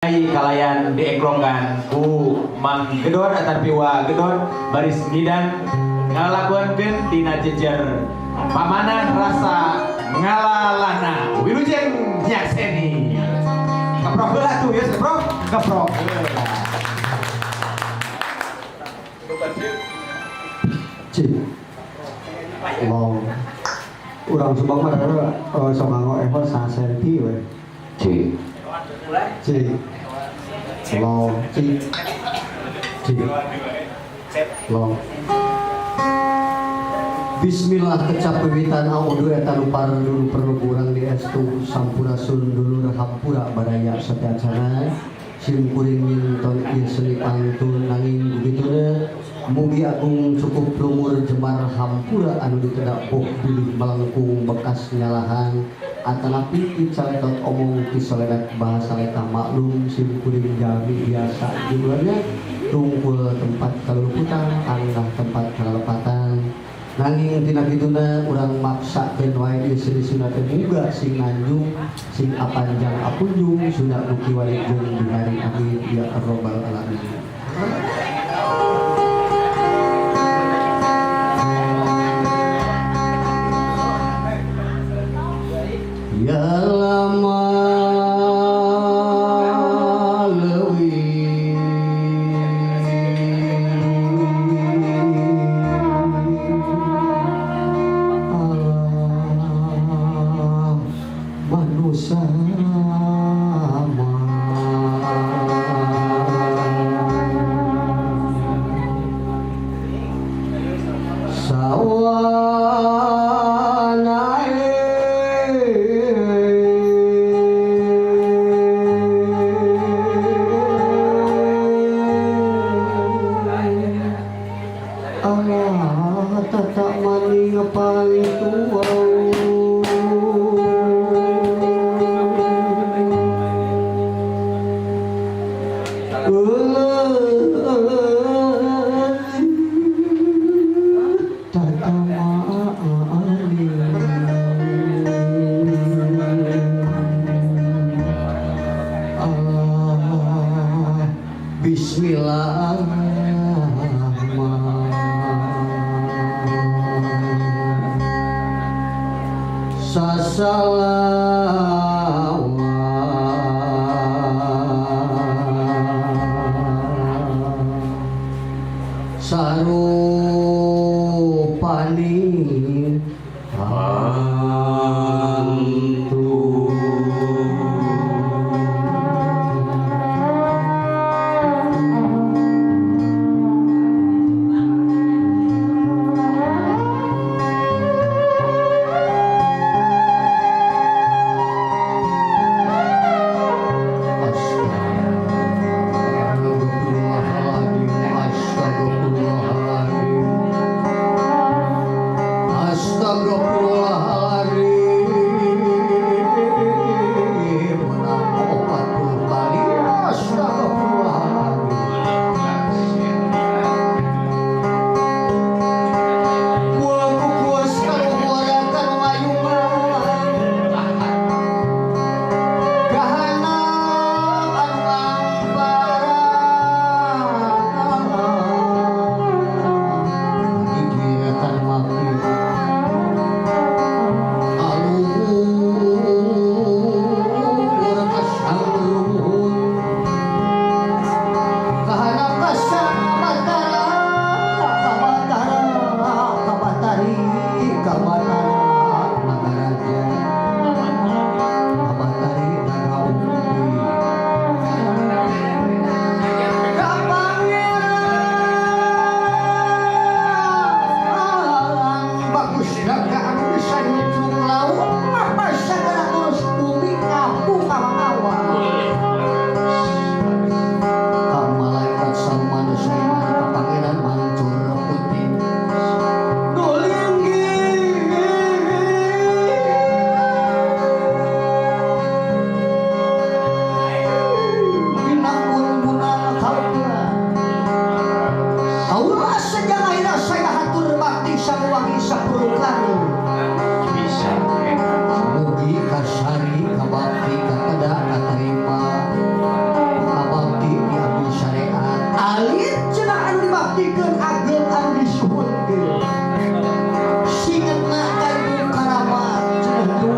Kalayan dieklongkan ku Mang Gedor atanapi Wa Gedor baris ngidan ngalakuankeun dina jejer Pamanah Rasa Ngalalana. Wilujeng nyakseni. Keprok heula tuh ya, keprok, keprok heula. Cik. Long. Urang Subang mah sok nganggo eho sasenti we. Cik. Cik. Long, cik. Cik. Long. Bismillah kecap wiwitan audu eta nu dulu perlu kurang di estu sampurasun dulur hampura baraya sateuacana sim kuring minton ieu seni pantun nanging gugituna mugi agung cukup lumur jemar hampura anu ditedak boh bilih melengkung bekas nyalahan atanapi ti caletot omong ti soledat bahasa letah maklum sim kuring jalmi biasa jumlahnya tungkul tempat kaluluputan tangah tempat kalalepatan nanging tina kituna urang maksakeun wae ieu seni Sunda teh muga sing nanjung sing apanjang apunjung Sunda nu kiwari jeung bihari amin ya rabbal alamin. Ya lama leuwih Allah manusia Allah tata maning pantua tata maning Allah Bismillah sasalawat sarupani hantu. Astagfirullahaladzim, astagfirullahaladzim. Ngabaktikeun ageng anu disuhunkeun. Singetna ka ibu karama cenah tu.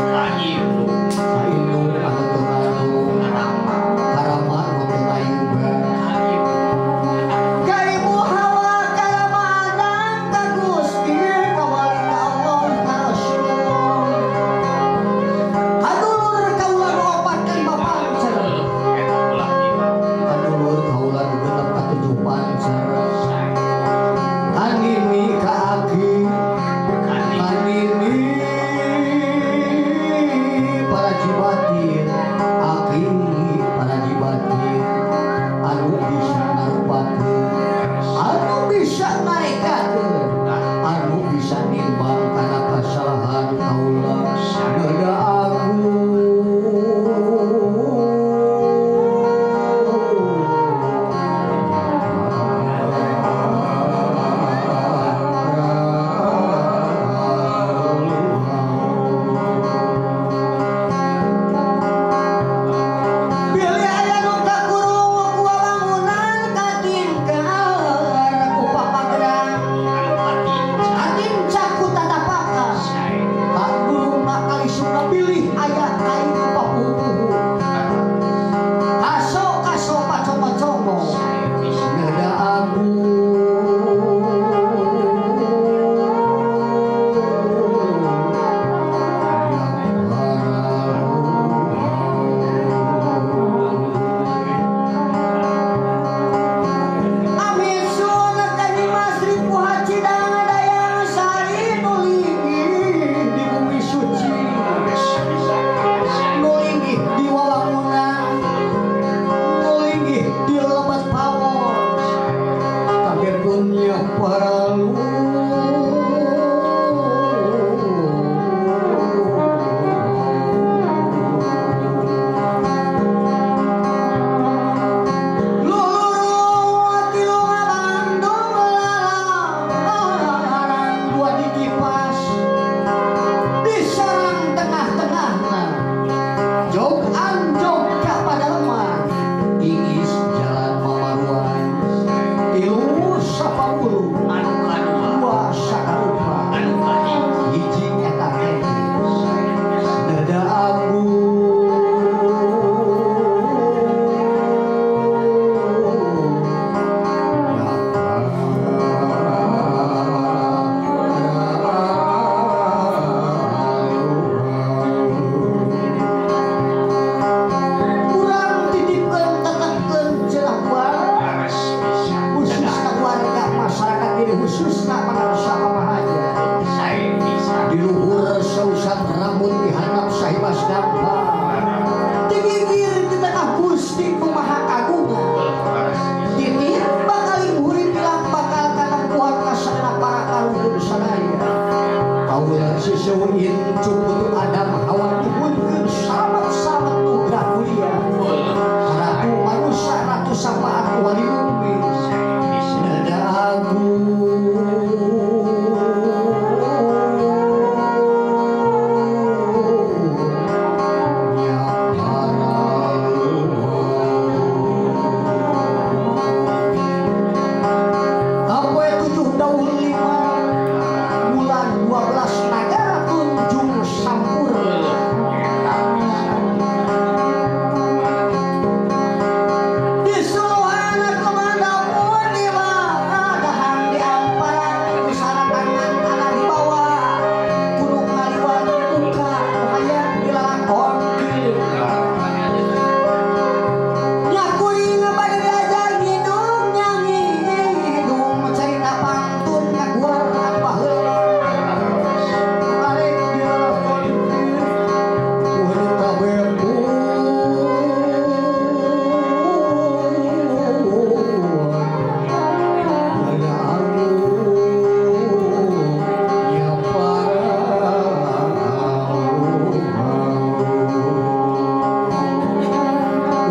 Ka indung anu teu ngandung, karama nu teu ngayuga. Ka ibu Hawa karama Adam ka Gusti ka wali ka Allah ka Rasulullah. Ka dulur kaula nu opat kalima pancer. Ka dulur kaula nu genep katujuh pancer. Ka nini ka aki, ka nini paraji batin, aki paraji batin anu bisa ngarupakeun, anu bisa ngarekakeun, anu bisa nimbang kana kasalahan kaula. Neda aku Bilih aya nu kakurung ku wawangunan katingkar ku papagrang, katincak ku tatapakan, ka duluna kalisungna bilih aya ka ieu papupuhu, kaso kaso pacongo-congo. Neda aku Amin sun ka Nyimas Ripuha Cidang Dayang Sari nu linggih di bumi suci, nu linggih di wawangunan, nu linggih di lebet pawon, kabeh punya paralu. Luluru tilu ngabandung lalaran dua di kipas diserang tengah-tengahna jog anjog ka padaleman iis jalan mamaruan tilu sapapuluh dua sakarupa hiji eta kene. Neda aku kurang titipkeun tetepkeun cenah buah khususna warga masyarakat ini, khususna pangarsa pamahaja di luhur sausap rambut di handap sahibas gampang digigir di tengah Gusti nu Maha Kagungan titip bakal murid bilang bakal katempuhan kasana para kaluhur sadaya. Kaula siseuin cukup Adam Hawa nyuhunkeun salamet-salamet nugrah mulia ratu manusia ratu sapaat wali bumi. Neda aku Kapoe 7 daun 5 bulan 12 nagara tunjung sampurna. Di suluhan kumanda pun di dahang di amparan disarakan tanah di bawah gunung ngaliwat buka hayang dilalakon. Nya kuring bade diajar ngidung nyanyi ngidung cerita pantun ngaguar anu baheula arek dilalakon kudu kabeh.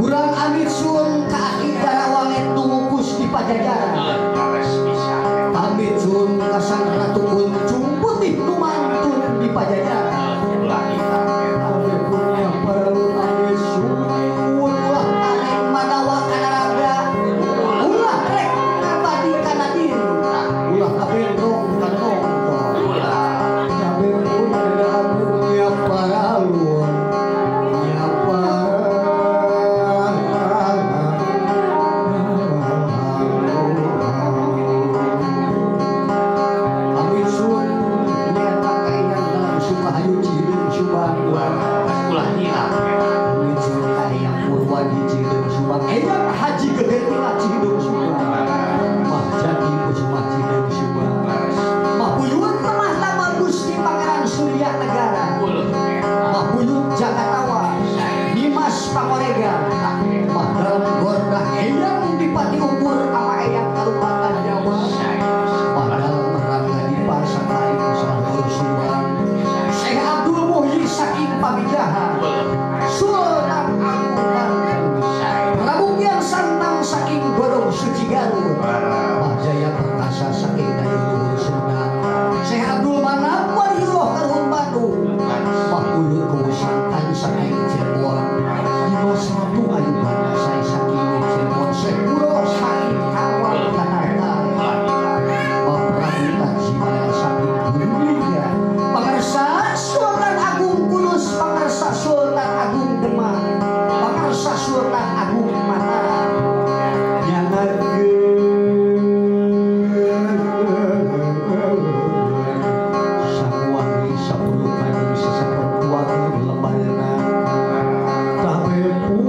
Urang amit sun ka aki darawalet tumukus di Pajajaran. Amit sun ka Sang Ratu Kuncung Putih numantun di Pajajaran. Kabeh punya perlu amit sun ulah arek madawa kana raga, ulah rek ngabadi ka Subang Eyang Haji Gede Tila Cihidung Subang Mah Jati Kusuma Cihidung Subang Mah Buyut Lemah Lama Gusti Pangeran Surya Negara Mah Buyut Jakatawa Dimas Pangorega Mah Dalam Gordah Eyang Dipati Ukur ama Eyang Kalupatan Jawa Mah Dalam Rangga Dipa Sakai Kusuma Subang Syekh Abdul Muhyi saking Pamijahan Sultan Agung Banten Prabu Kian Santang saking Godong Suci Garut Mah Jaya Perkasa saking Dayeuh Luhur Sumedang Syekh Abdul Manap Waliullah Karuhun Bandung Mah Buyut Kuwu Santan saking Cirebon Dimas Ratu Ayu Bandasai saking Cirebon Syekh Kuro saking Karawang Jakarta Mah Prabu Tajimalela saking Gunung Lingga Pangersa Sultan Agung Kudus Pangersa Sultan Agung Demak Pangersa Sultan Agung Mataram nyangarkeun sakuwangi 10 kali sasapertuangan lembarna kabeh pun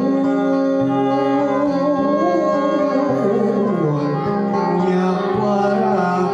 nyaparang.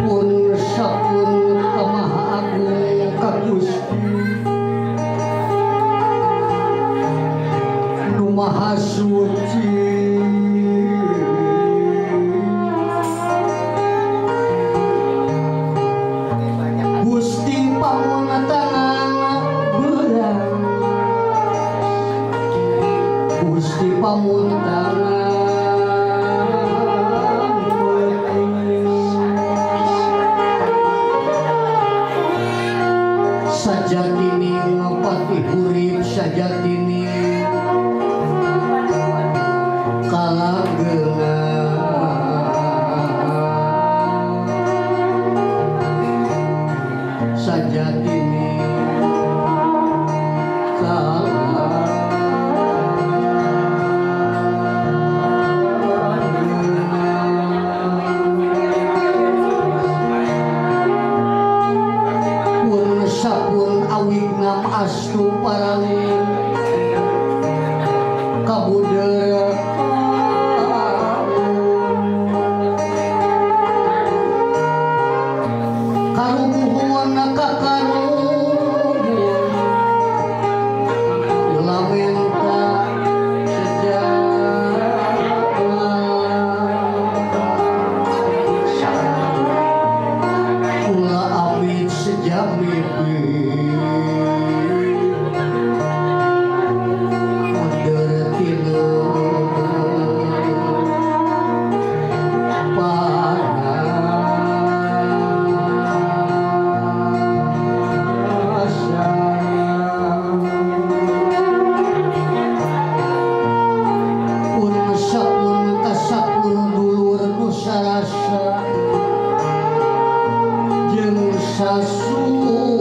Pun sapun ka Maha Agung ka Gusti Nu Maha Suci Gusti pamuntangan beurang Gusti pamuntangan sajatine ngapati hurip sajatine kalanggeungan sajatine kalanggeungan pun sapun awignam astu paraling kabudeur karubuhun ka karuhun lamenta sejarah kula amit sejamipun mundur tilu panasa pun sapun kasapun dulur nu sarasa jeung sasuma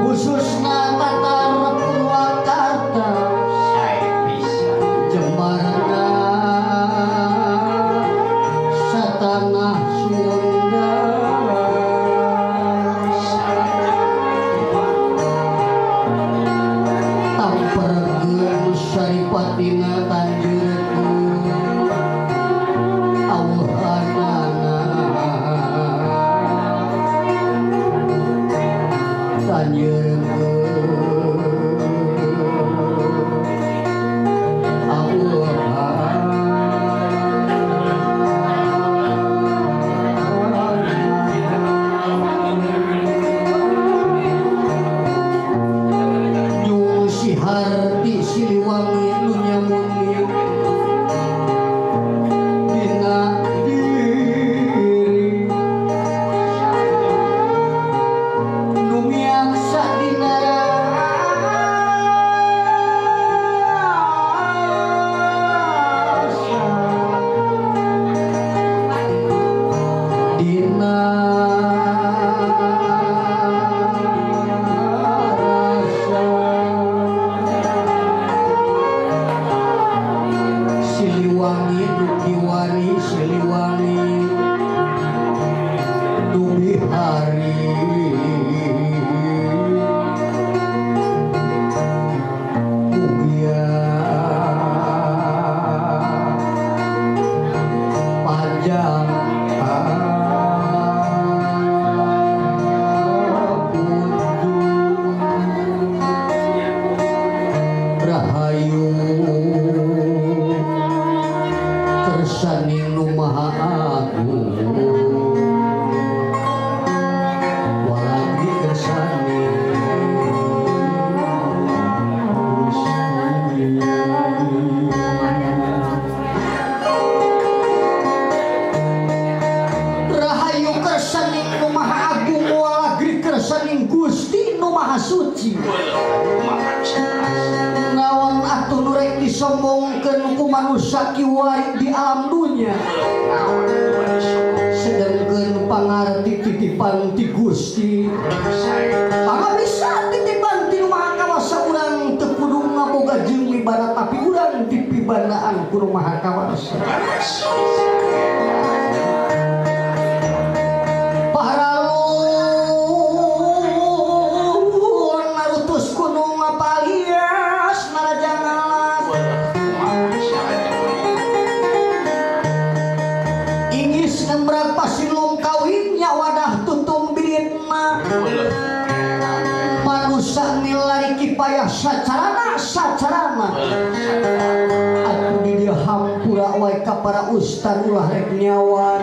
khususna Tatar Purwakarta Jembarna satanah Sunda tamperkeun saripatina tanjeureun awuhanana tanjeureun. disombongkeun ku manusia kiwari di alam dunya. Sedengkeun pangarti titipan ti Gusti. Maka bisa titipan ti Nu Maha Kawasa urang teu kudu ngaboga jeung mibanda tapi urang dipibandaan ku Nu Maha Kawasa. Pahralun narutus kuno ngapalias naraja ngalas. Ingis nembrak pasilung kawin nya wadah tutung biritna. Manusia milari kipayah sacarana sacarana. Atuh di dieu hampura wae ka para ustad ulah rek nyawa.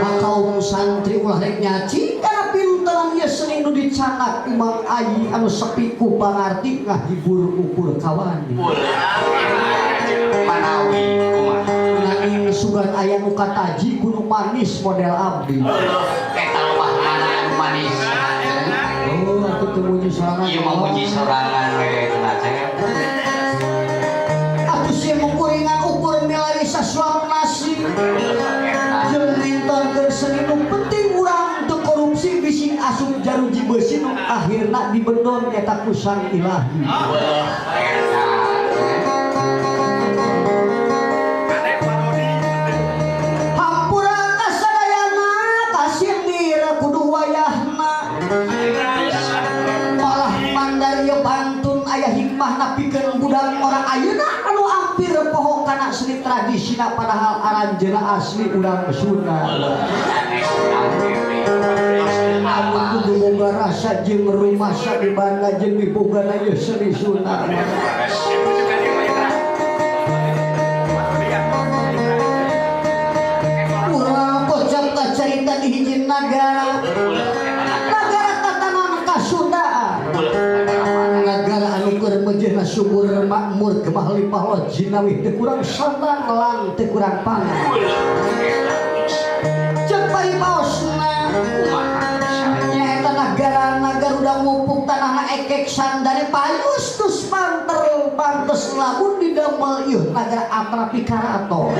Ka kaum santri ulah rek nyaci kana pinteran ieu seni nu dicanak ku Mang Ayi anu sepi ku pangarti ngahibur ukur kawani. Manawi kumaha. Nanging sugan aya nu kataji ku nu manis model abdi. Eta mah mana anu manis. Oh, atuh teu muji sorangan. Ieu mah muji sorangan we cenah Cep. Atuh sia mungkuringan ukur milari sasuap nasi. Jeung mintonkeun seni nu penting urang teu korupsi bisi asup jaruji beusi nu akhirna dibendon eta ku Sang Ilahi. Hampura kasadayana kasindir kudu wayahna. Malah mandar ieu pantun aya hikmahna pikeun budak orang ayeuna anu ampir poho kana seni tradisina padahal aranjeuna asli urang Sunda. Anu kudu boga rasa jeung rumasa di banda jeung mibogana ieu seni Sunda. Urang kocap kacarita di hiji nagara. Nagara tatanan Kasundaan. Nagara anu keur meujeuhna subur makmur gemah lipah lo jinawi teu kurang sandang lan teu kurang pangan. Ceuk paripaosna nyaeta nagara Garuda mupuk tanahna ekek sandane payus tus panter pantes lamun didamel ieu nagara atrapi karaton.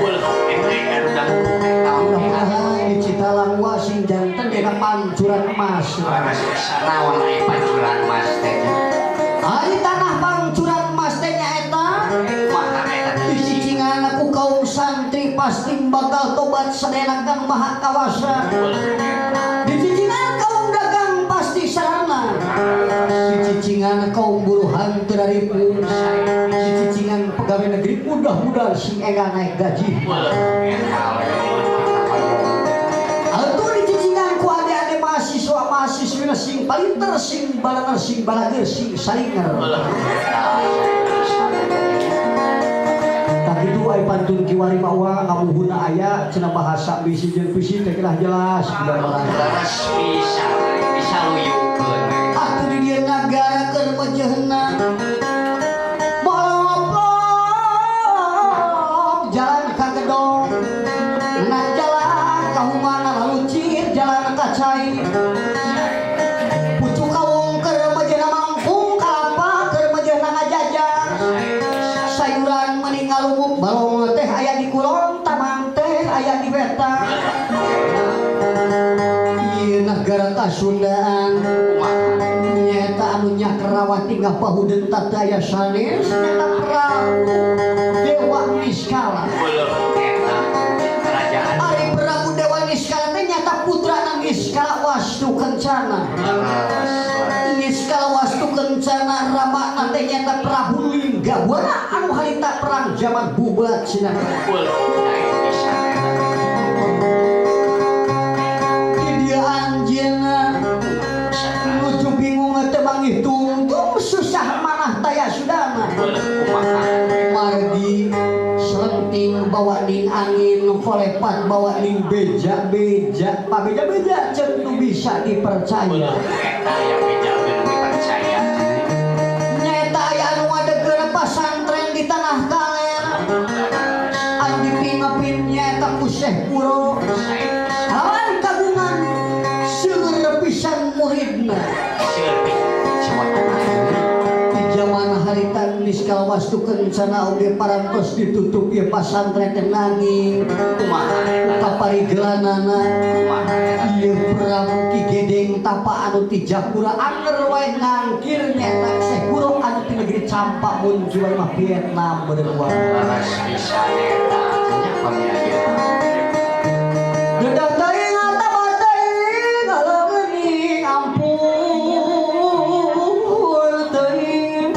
Mudah-mudahan di Citalangwa sing janten dina pancuran emas. Naon ai pancuran emas teh? Ari tanah pancuran emas teh nyaeta dicicingan ku kaum santri pasti bakal tobat sadayana Kang Maha Kawasa. Dicicingan kaum dagang pasti sarana. Dicicingan kaum buruhan teu raripu. Dicicingan pegawai negeri mudah-mudahan sing enggal naik gaji. Atuh dicicingan ku ade-ade mahasiswa mahasiswina sing palinter sing balanger sing balager sing salinger. Tah kitu ai pantun kiwari mah urang ngamuhuna aya cenah bahasa bisi jeung visi teh kedah jelas Leres bisa bisa luyukeun. Atuh di dieu nagara keur meujeuhna bolong jalan ka gedong na jalan ka humana lalucir jalan ka cai pucuk kawung keur meujeuhna mangkung kalapa keur meujeuhna ngajajang sayuran meni ngalumuk balong teh aya di kulon tamang teh aya di wetan. Ieu nagara Kasundaan nyaeta anu nyakrawati ngapahudeun tata aya sanes nyaeta Prabu Dewa Niskala. Ari Prabu Dewa Niskala teh nyaeta putrana Niskala Wastu Kencana. Niskala Wastu Kencana ramana teh nyaeta Prabu Linggabuana anu harita perang zaman Bubat cenah. Di dieu anjeunna nuju bingung teu manggih tungtung susah manah taya sudana. Margi selenting bawa ning angin kolepat bawa ning beja-beja pabeja-beja ceuk nu bisa dipercaya. Nyaeta aya anu ngadegkeun pasantren di tanah kaler anu dipingapin nyaeta ku Syekh Puro lawan kagungan seueur pisan muridna. Di zaman harita Niskala Wastu Kencana oge parantos ditutup ieu pasantren teh nanging Kumaha eta? Kaparigelanana Kumaha eta? Ieu Prabu Ki Gedeng Tapa anu ti Japura anger wae ngangkir nyaeta Syekh Guru anu ti negeri Campa mun jual mah Vietnam beureun wae. Leres pisan eta nya pami ayeuna. Dedah teuing atawa teuing ngaleungeuning ampun teuing.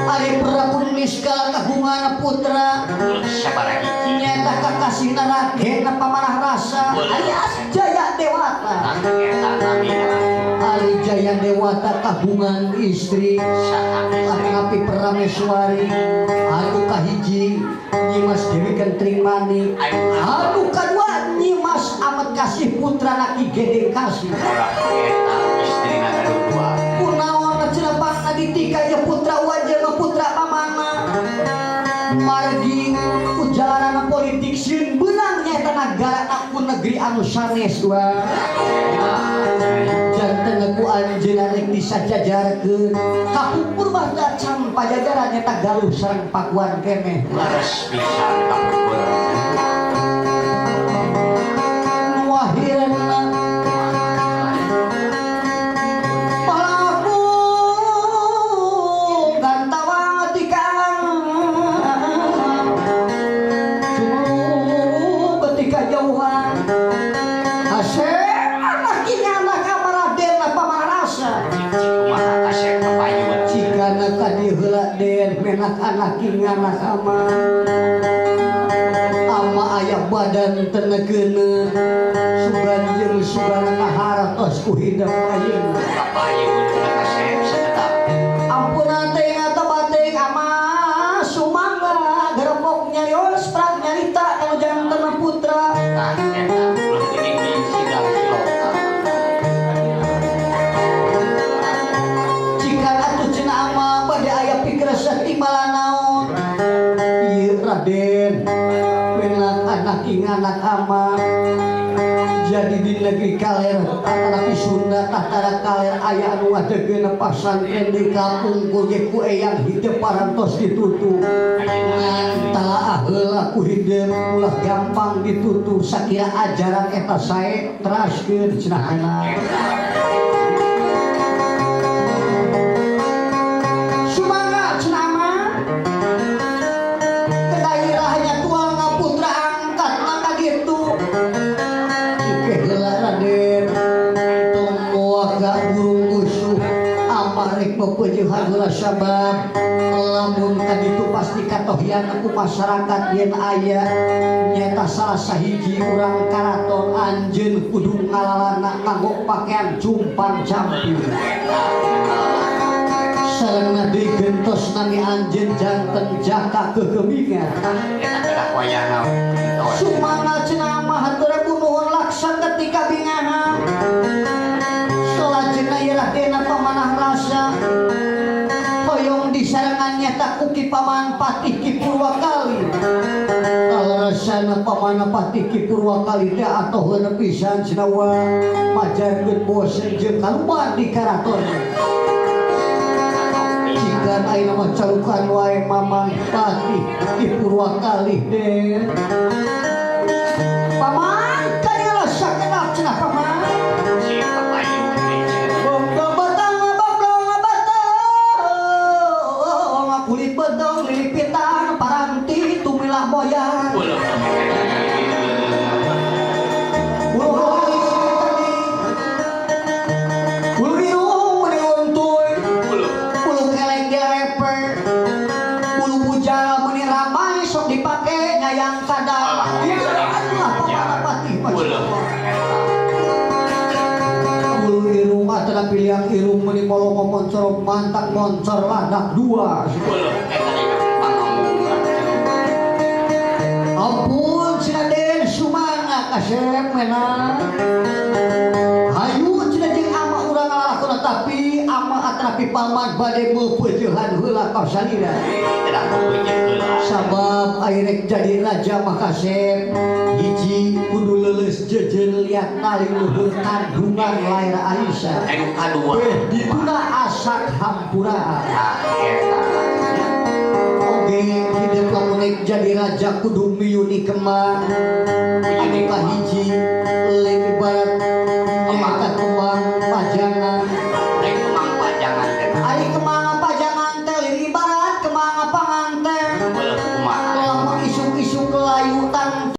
Ari Prabu Niskala kagungan putra Sabaraha hiji? Nyaeta kakasihna Raden Pamanah Rasa alias Jaya Dewata. Tah eta namina. Ari Jaya Dewata kagungan istri Saha istri? Atanapi Prameswari anu kahiji Nyimas Dewi Kentring Manik, anu kadua Nyimas Amat Kasih putra Ki Gedeng Kasih. Ulah eta istrina gaduh dua. Kunaon cenah pangna ditika ieu putra wajah putra pamana margi ku jalanan politik sieun beunang nyaeta nagara aku negeri anu sanes wa janten ku anjeunna rek disajajarkeun kapungkur mah can pajajaran nyaeta Galuh sareng Pakuan keneh. Leres pisan kapungkur. Nu akhirna palaku gantawang tikang cuma ketika jauhan asep anak kini anak kamaraden Pamanah Rasa. Cik kumaha kasep kapayun? Jika tadi heula den menak anak kini anak ama ama aya badan tenegeuna sugan jeung sugan ngaharatos ku hidep ayeuna. Kapayun kasep sakedap. Ampun teh atawa teh ama sumangga gerepok nyarios prak nyarita kalau janten putra. Tah eta ulah geuning di sidang siloka. Jika atuh cenah ama bade aya pikir timala naon ieu Raden menak anak ing anak ama jadi di negeri kaler tatapi Sunda tatara kaler aya anu ngadegkeun pasantren di kapungkur ge ku eyang hidep parantos ditutup Ayeuna talaah heula ku hideung ulah gampang ditutup sakira ajaran eta sae teraskeun cenah anak. Sumangga cenah ama ke daerahnya tuang putra angkat maka gitu Oke heula Raden tong moal ka burung usuh ama rek pepeujehan heula sabab lamun kaditu pasti katohian ku masyarakat yen aya nyata salah sahiji urang karaton anjeun kudu ngalalana nganggo pakaian jumpan camping sareng deui gentos nami anjeun janten jaka kegemingan. Eta kedah wayahna. Sumangga cenah mah hatur nuhun laksa ketika bingahan salajengna ieu Raden Pamanah Rasa hoyong disarengan nyata ku Ki Paman Patih Ki Purwakali. Alasan Paman Patih Ki Purwakali teh atoheun pisan cenah wa majarkeun bosen jeung kaluman di karaton. Jikan ayeuna mah calukan wae Mamang Patih Ki Purwakali teh. Paman kadieu sakedap cenah paman. Si kapayun teh cenah. Batang bablong batang kulit bedong lilipitan paranti tumilah moyang. Ulah. Bulu tadi bulu irung meni untuy Ulah. bulu kelek dilepe bulu bujal meni ramai sok dipake nyayang kadang. Ieu adalah Pamanah Patih Ulah. Eta. Bulu irung atana pilihan irung meni molongo moncorong mantak moncor landak dua. Ulah eta dina pangamungan. Ampun cenah den sumangga kasep menang. Hayu cenah jeung ama urang lalakon tapi ama atrapi paman bade meupeujeuhan heula ka salira. Kedah pepeujeun heula. Sabab aya rek jadi raja mah kasep hiji kudu leuleus Jejer liat paling luhur kandungan lahir Aisyah. Anu kadua. Beh dituna asak hampuraan. Tah eta nya. Oge hidup lamun rek jadi raja kudu miyuni keman. Anu kahiji lain ibarat